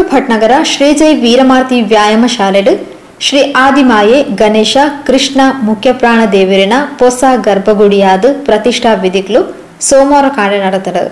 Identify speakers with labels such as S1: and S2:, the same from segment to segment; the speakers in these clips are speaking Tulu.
S1: ಕಳಂಗುಟ್ಟು ಭಟ್ನಗರ ಶ್ರೀಜೈ ವೀರಮಾರ್ತಿ ವ್ಯಾಯಾಮ ಶಾಲೆಡು ಶ್ರೀ ಆದಿಮಾಯೆ ಗಣೇಶ ಕೃಷ್ಣ ಮುಖ್ಯಪ್ರಾಣ ದೇವರಿನ ಪೊಸ ಗರ್ಭಗುಡಿಯಾದ ಪ್ರತಿಷ್ಠಾ ವಿಧಿಗಳು ಸೋಮವಾರ ಕಾಂಡೆ ನಡೆದರು.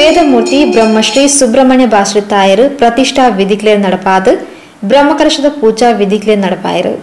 S1: ವೇದಮೂರ್ತಿ ಬ್ರಹ್ಮಶ್ರೀ ಸುಬ್ರಹ್ಮಣ್ಯ ಭಾಸ್ರಿ ತಾಯರು ಪ್ರತಿಷ್ಠಾ ವಿಧಿಕ್ಲೆ ನಡಪಾದು ಬ್ರಹ್ಮಕಲಶದ ಪೂಜಾ ವಿಧಿಕ್ಲೆ ನಡಪಾಯರು.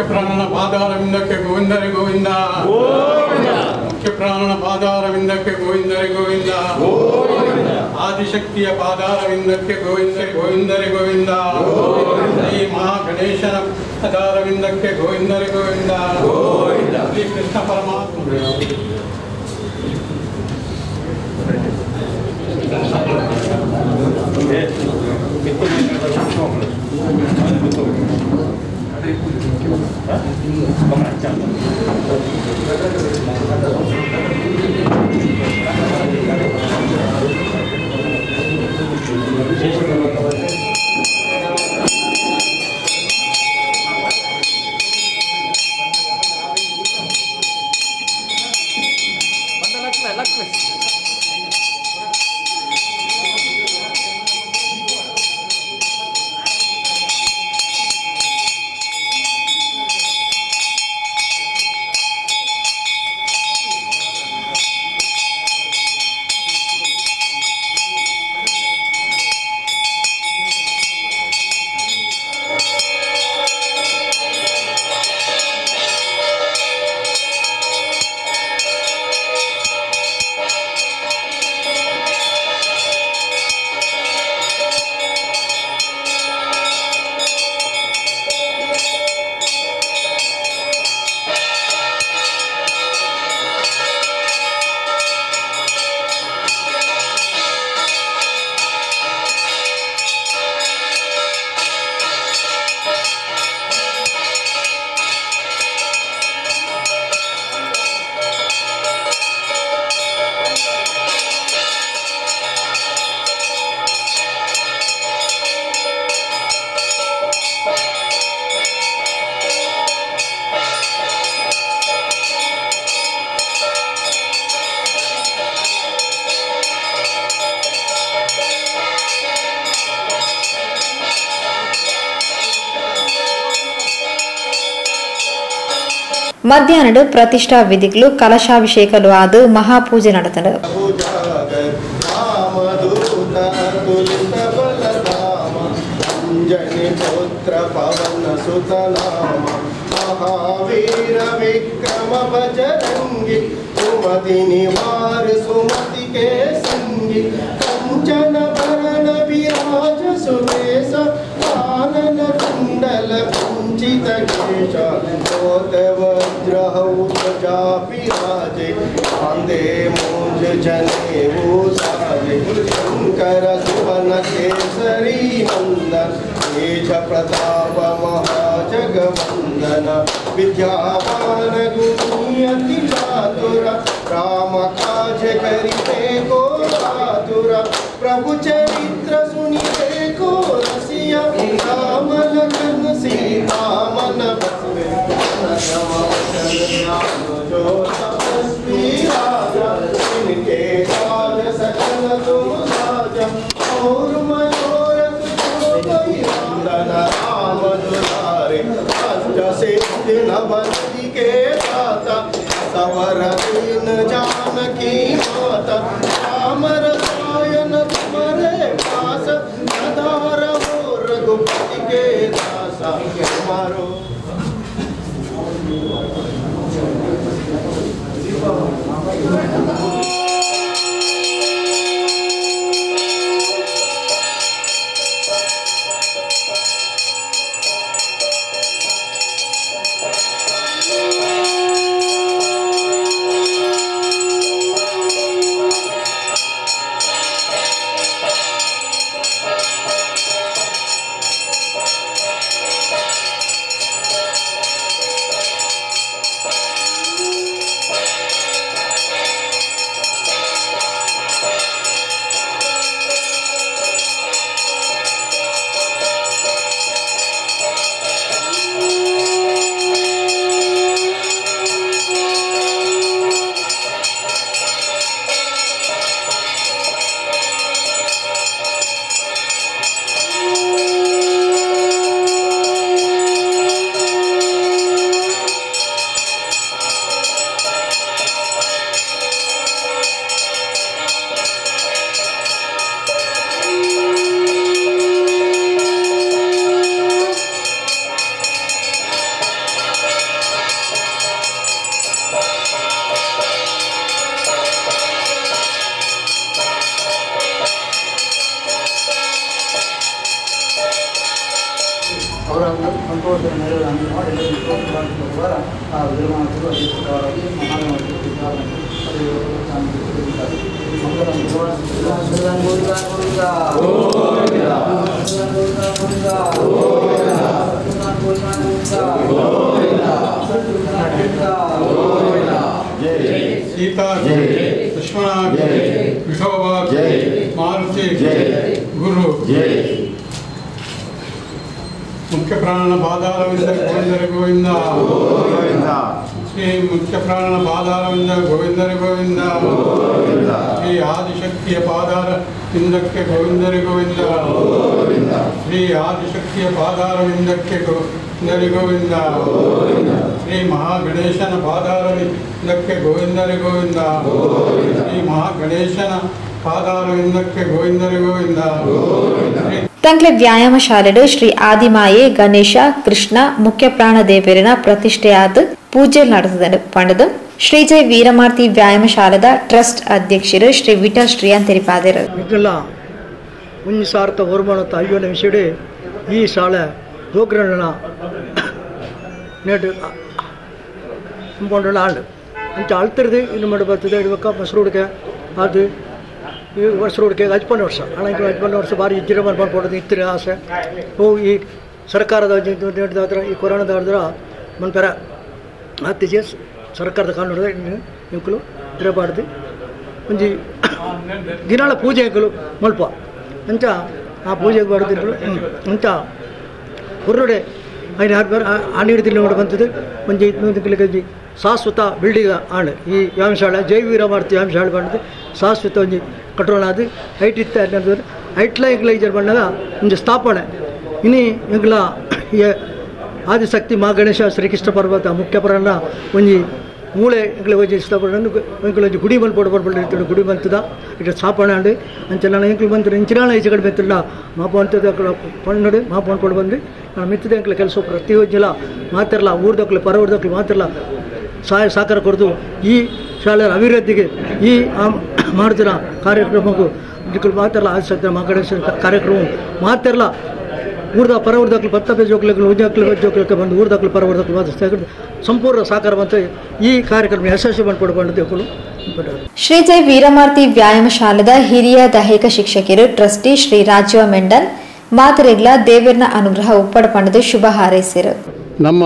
S2: ಮುಖ್ಯ ಪ್ರಾಣನ ಪಾದಾರವಿಂದಕ್ಕೆ ಗೋವಿಂದರೆ ಗೋವಿಂದ, ಮುಖ್ಯ ಪ್ರಾಣನ ಪಾದಾರವಿಂದಕ್ಕೆ ಗೋವಿಂದರೆ ಗೋವಿಂದ, ಆದಿಶಕ್ತಿಯ ಪಾದಾರವಿಂದಕ್ಕೆ ಗೋವಿಂದ ಗೋವಿಂದರೆ ಗೋವಿಂದ, ಶ್ರೀ ಮಹಾಗಣೇಶನ ಪಾದಾರವಿಂದಕ್ಕೆ ಗೋವಿಂದರೆ ಗೋವಿಂದ, ಶ್ರೀ ಕೃಷ್ಣ ಪರಮಾತ್ಮ.
S1: ಮಧ್ಯಾಹ್ನದ ಪ್ರತಿಷ್ಠಾ ವಿಧಿಗಳು ಕಲಶಾಭಿಷೇಕಲು ಆದ ಮಹಾಪೂಜೆ ನಡೆದನು.
S3: शंकर सुवन केसरी नंदन तेज प्रताप महाजगवंदन विद्यावान गुणी अति चातुर राम काज करिते को आतुर प्रभु चरित्र सुनिते को रसिया राम लखन सीता मन बसवे जो तपस्वी राजा इनके काज सकल तुम साजा और मनोरथ जो कोई वंदन राम दुलारे अष्ट सिद्धि नवनिधि के दाता सवर दीन जानकी माता राम रसायन तुम्हारे पास सदा रहो रघुपति के दासा तुम्हारो।
S4: ಅವರ ಸಂತೋಷದ ನೆರವೇರನ್ನು ಮಾಡಿ ಆ ವಿರಮಾನಗಳು ಅಧಿಕೃತವಾಗಿ
S2: सीता लक्ष्मण विठोबा मारुति गुरु मुख्य प्राण पादारविंद गोविंद गोविंद श्री मुख्य प्राण पादारविंद गोविंद गोविंद श्री आदिशक्तिय पादारविंदಕ್ಕೆ गोविंद गोविंद श्री आदिशक्तिय पादारविंदಕ್ಕೆ गोविंद गोविंद श्री महागणेशನ ಪಾದಾರವಿಂದಕ್ಕೆ गोविंद गोविंद श्री महागणेशನ ಪಾದಾರವಿಂದಕ್ಕೆ गोविंद गोविंद
S1: ತಂಕ್ಲೆ ವ್ಯಾಯಾಮ ಶಾಲೆಡು ಶ್ರೀ ಆದಿಮಾಯೆ ಗಣೇಶ ಕೃಷ್ಣ ಮುಖ್ಯ ಪ್ರಾಣ ದೇವರಿನ ಪ್ರತಿಷ್ಠೆಯಾದ ಪೂಜೆ ನಡೆಸಿದರು. ಪಂಡದು ಶ್ರೀ ಜೈ ವೀರಮಾರ್ತಿ ವ್ಯಾಯಾಮ ಶಾಲೆದ ಟ್ರಸ್ಟ್ ಅಧ್ಯಕ್ಷರು ಶ್ರೀ ವಿಠಲ್ ಶ್ರೀಯಾನ್ ತೆರಿಪಾದರು.
S5: 1950 ಈ ಶಾಲೆ ದೋಗ್ರಣ್ಣ ನೇಟು ಆಳು ಅಂಚ ಅಳ್ತಿರ್ದು ಇನ್ನು ಮಾಡಿ ಬರ್ತದೆ ಇಡ್ಬೇಕ ಮಸರುಡ್ಕೆ ಅದು ಈ ವರ್ಷ 15 ವರ್ಷ ಹಣ 15 ವರ್ಷ ಭಾರಿ ಇಜ್ಜಿರ ಮಾಡ್ಕೊಡೋದು ಇತ್ತಿರ ಆಸೆ. ಈ ಸರ್ಕಾರದ ಹತ್ರ ಈ ಕೊರೋನಾದ ಆಡಿದ್ರೆ ಮನ್ಪೆರ ಆತ್ತೀಚೆ ಸರ್ಕಾರದ ಕಾನೂನು ಎಂಕುಲು ಇರಬಾರ್ದು ಒಂಜಿ ದಿನಾಳ ಪೂಜೆ ಎಂಕುಲು ಮಲ್ಪ ಅಂಚ ಆ ಪೂಜೆಗೆ ಬಾರ್ದು ಅಂಚ ಹೊರಗಡೆ ಐನ ಆನೆ ತಿಂಗಳು ನೋಡಿ ಬಂತದ್ದು ಒಂಜಿ ತಿಂಗಳಿಗೆ ಶಾಶ್ವತ ಬಿಲ್ಡಿಂಗ್ ಆಣ್ ಈ ವ್ಯಾಯಾಮಶಾಲೆ ಜೈ ವೀರಮಾರ್ತಿ ವ್ಯಾಯಾಮಶಾಲೆ ಬಂದದ್ದು ಶಾಶ್ವತ ಒಂಜಿ ಕಟ್ಟೋಣ ಅದು ಐಟ್ ಇತ್ತ ಐಟ್ಲ ಎಂಕ್ಲ ಈಜರ್ ಬಂದಾಗ ಒಂಜಿ ಸ್ಥಾಪನೆ ಇನಿ ಎಂಕ್ಲ ಈ ಆದಿಶಕ್ತಿ ಮಾ ಗಣೇಶ ಶ್ರೀಕೃಷ್ಣ ಪರ್ವತ ಮುಖ್ಯ ಪರಣ ಒಂಜಿ ಮೂಳೆ ಎಂಕ್ಲ ಒಂಜಿ ಸ್ಥಾಪನೆ ಎಂಕ್ಲ ಒಂಜಿ ಗುಡಿ ಬಂದು ಪೋಡು ಬರ್ಬಂದು ಗುಡಿ ಬಂತದ ಇಟ್ಟು ಸ್ಥಾಪನೆ ಆಂಡು ಅಂಚ ನಾನು ಎಂಕ್ಲು ಬಂತು ಇಂಚಿನಾಳ ಈಚೆ ಕಡೆ ಬಂತಿಲ್ಲ ಮಾಪ ಅಂತದ ಪಣ್ಣಡು ಮಾಪ ಅನ್ಕೊಂಡು ಬಂದು ನಾನು ಮಿತ್ತದ ಎಂಕ್ಲ ಕೆಲಸ ಪ್ರತಿಯೊಂಜಿಲ ಮಾತಿರಲ್ಲ ಊರ್ದಕ್ಲು ಪರ ಊರ್ದಕ್ಲು ಮಾತಿರಲ್ಲ ಸಹಾಯ ಸಹಕಾರ ಕೊಡದು ಈ ಶಾಲೆಯ ಅಭಿವೃದ್ಧಿಗೆ ಈ ಮಾಡ್ತಿರ ಕಾರ್ಯಕ್ರಮಕ್ಕೂ ಮಾತಿರಲ್ಲ ಆದಿಶಕ್ತಿ ಮಾ ಗಣೇಶ ಕಾರ್ಯಕ್ರಮ ಮಾತಿರಲ್ಲ ಊರ್ದ ಪರ ಊರ್ದಕ್ಲು ಪತ್ತಪೆ ಜೋಕ್ಲಿಗಳು ಉಜ್ಜಕ್ಲು ಜೋಕ್ಲಿಕ್ಕೆ ಬಂದು ಊರ್ದಕ್ಲು ಪರ ಊರ್ದಕ್ಲು ಮಾತ್ರ ಸಂಪೂರ್ಣ ಸಹಕಾರ ಬಂತು ಈ ಕಾರ್ಯಕ್ರಮ ಯಶಸ್ವಿ ಬಂದ್ಕೊಡ್ಬಂದು.
S1: ಶ್ರೀ ಜೈ ವೀರಮಾರ್ತಿ ವ್ಯಾಯಾಮ ಶಾಲೆದ ಹಿರಿಯ ದೈಹಿಕ ಶಿಕ್ಷಕರು ಟ್ರಸ್ಟಿ ಶ್ರೀ ರಾಜೀವ ಮೆಂಡನ್ ಮಾತರೆಗ್ಲ ದೇವರನ ಅನುಗ್ರಹ ಉಪ್ಪಡ ಪಂಡದು ಶುಭ ಹಾರೈಸಿರು.
S2: ನಮ್ಮ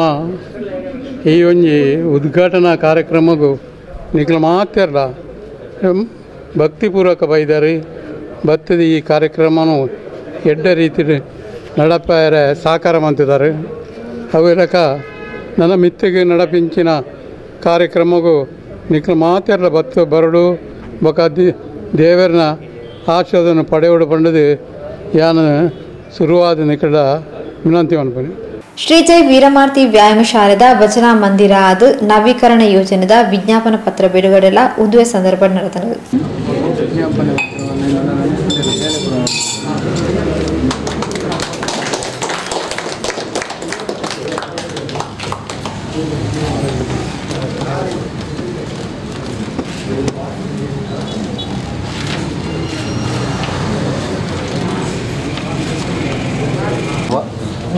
S2: ಈ ಒಂಜಿ ಉದ್ಘಾಟನಾ ಕಾರ್ಯಕ್ರಮಗೂ ನಿಖಲ ಮಾತಿರಲ್ಲ ಭಕ್ತಿಪೂರ್ವಕ ಬೈದಾರಿ ಬತ್ತದ ಈ ಕಾರ್ಯಕ್ರಮನು ಎಡ್ಡ ರೀತಿ ನಡಪಾಯರೆ ಸಾಕಾರ ಮಂತಿದ್ದಾರೆ. ಅವೆಲಕ ನನ್ನ ಮಿತ್ತಿಗೆ ನಡಪಿಂಚಿನ ಕಾರ್ಯಕ್ರಮಗೂ ನಿಖಲ ಮಾತಿರಲ್ಲ ಬತ್ತು ಬರಡು ಬೊಕ ದೇವರನ ಆಶೀರ್ವಾದವನ್ನು ಪಡೆಯೋಡು ಪಂಡದು ಯಾನ ಶುರುವಾದ ನಿಖಲ ವಿನಂತಿ ಅನ್ಪನಿ.
S1: ಶ್ರೀ ಜೈ ವೀರಮಾರ್ತಿ ವ್ಯಾಯಾಮ ಶಾಲೆದ ಭಜನಾ ಮಂದಿರ ಅದು ನವೀಕರಣ ಯೋಜನೆದ ವಿಜ್ಞಾಪನ ಪತ್ರ ಬಿಡುಗಡೆಲ ಉದುವೆ ಸಂದರ್ಭ ನಡೆದನು.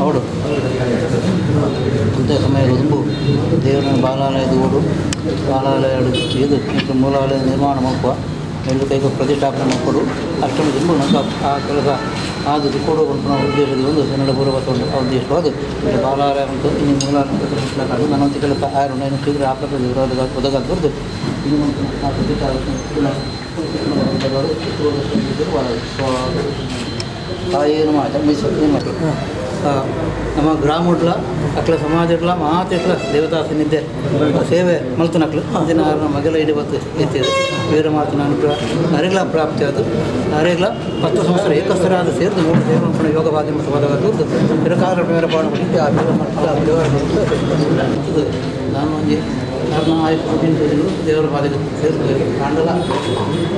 S4: ಅವಡು ಅಂಥ ಸಮಯ ದುಂಬು ದೇವರ ಬಾಲಾಲಯದ ಓಡು ಬಾಲಾಲಯ ಇದು ಮೂಲಾಲಯ ನಿರ್ಮಾಣ ಮಲ್ಪ ಎಲ್ಲ ಕೈಗೆ ಪ್ರತಿಷ್ಠಾಪನೆ ಮಕ್ಕಳು ಅಷ್ಟೊಂದು ದುಂಬು ನಮ್ಮ ಆ ಕೆಲಸ ಆದದ್ದು ಕೊಡುವ ಉದ್ದೇಶದ ಒಂದು ಕನ್ನಡ ಪೂರ್ವ ಆ ಉದ್ದೇಶವಾದ ಬಾಲಾಲಯ ಉಂಟು ಇನ್ನು ಮೂಲಾಲಯ ಪ್ರತಿಷ್ಠಾಪನೆ ನನ್ನೊಂದು ಕೆಲಸ ಆರು ನಾನು ಶೀಘ್ರ ಆಪದ ಒದಗಾದ ಇನ್ನು ಆ ಪ್ರತಿಷ್ಠಾಪನೆ ತಾಯಿಯನ್ನು ಮೈಸೂರು ನಮ್ಮ ಗ್ರಾಮ ಅಕ್ಲ ಸಮಾಜ ಇಡ್ಲ ಮಾತಿಟ್ಲ ದೇವತಾ ಸನ್ನಿಧ್ಯ ಸೇವೆ ಮಲ್ತನಕ್ಲು ದಿನ ಮಗಲ ಇಡೀ ಬತ್ತು ಎತ್ತಿದೆ ವೀರಮಾತನ ಅನುಗ್ರಹ ಅರೆಗ್ಲ ಪ್ರಾಪ್ತಿ ಅದು ಅರೆಗ್ಲ 10 ಸಂವತ್ಸರ ಏಕಸ್ಥರಾದ ಸೇರಿದು 3 ದೇವರ ಯೋಗ ಭಾಗ್ಯ ಮತ್ತು ಪದವಾದ ಚಿರಕಾಲ ಮೇರಪಾಣ ಆ ದೇವರ ನಾನು ಒಂಜಿ ಕಾರಣ ಆಯ್ತು ದೇವರ ಪಾದಕ್ಕೆ ಸೇರಿಸಬೇಕು ಕಾಂಡಲ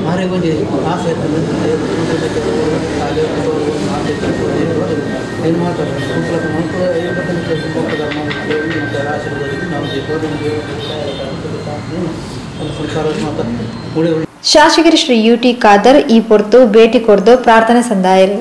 S4: ಮಾರೆ ಒಂಜಿ ಆಸೆ ಏನು ಮಾಡ್ತಾರೆ
S1: ಶಾಸಕರು ಶ್ರೀ ಯುಟಿ ಖಾದರ್ ಈ ಪೊರ್ತು ಭೇಟಿ ಕೊರ್ದು ಪ್ರಾರ್ಥನೆ ಸಂದಾಯರು.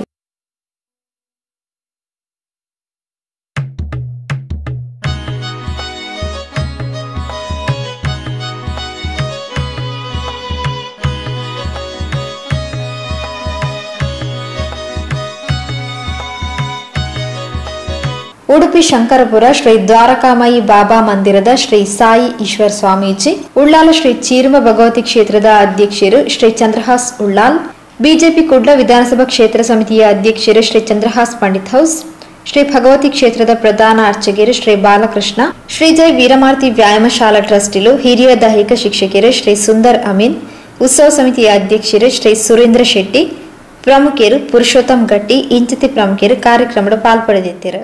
S1: ಉಡುಪಿ ಶಂಕರಪುರ ಶ್ರೀ ದ್ವಾರಕಾಮಯಿ ಬಾಬಾ ಮಂದಿರದ ಶ್ರೀ ಸಾಯಿ ಈಶ್ವರ್ ಸ್ವಾಮೀಜಿ, ಉಳ್ಳಾಲ ಶ್ರೀ ಚೀರ್ಮ ಭಗವತಿ ಕ್ಷೇತ್ರದ ಅಧ್ಯಕ್ಷರು ಶ್ರೀ ಚಂದ್ರಹಾಸ್ ಉಳ್ಳಾಲ್, ಬಿಜೆಪಿ ಕುಡ್ಲ ವಿಧಾನಸಭಾ ಕ್ಷೇತ್ರ ಸಮಿತಿಯ ಅಧ್ಯಕ್ಷರು ಶ್ರೀ ಚಂದ್ರಹಾಸ್ ಪಂಡಿತ್ ಹೌಸ್, ಶ್ರೀ ಭಗವತಿ ಕ್ಷೇತ್ರದ ಪ್ರಧಾನ ಅರ್ಚಕರು ಶ್ರೀ ಬಾಲಕೃಷ್ಣ, ಶ್ರೀ ಜೈ ವೀರಮಾರ್ತಿ ವ್ಯಾಯಾಮಶಾಲಾ ಟ್ರಸ್ಟಿಲು ಹಿರಿಯ ದೈಹಿಕ ಶಿಕ್ಷಕರು ಶ್ರೀ ಸುಂದರ್ ಅಮೀನ್, ಉತ್ಸವ ಸಮಿತಿಯ ಅಧ್ಯಕ್ಷರು ಶ್ರೀ ಸುರೇಂದ್ರ ಶೆಟ್ಟಿ, ಪ್ರಮುಖರು ಪುರುಷೋತ್ತಮ್ ಗಟ್ಟಿ ಇಂಚಿತಿ ಪ್ರಮುಖರು ಕಾರ್ಯಕ್ರಮದ ಪಾಲ್ಪಡೆದಿದ್ದರು.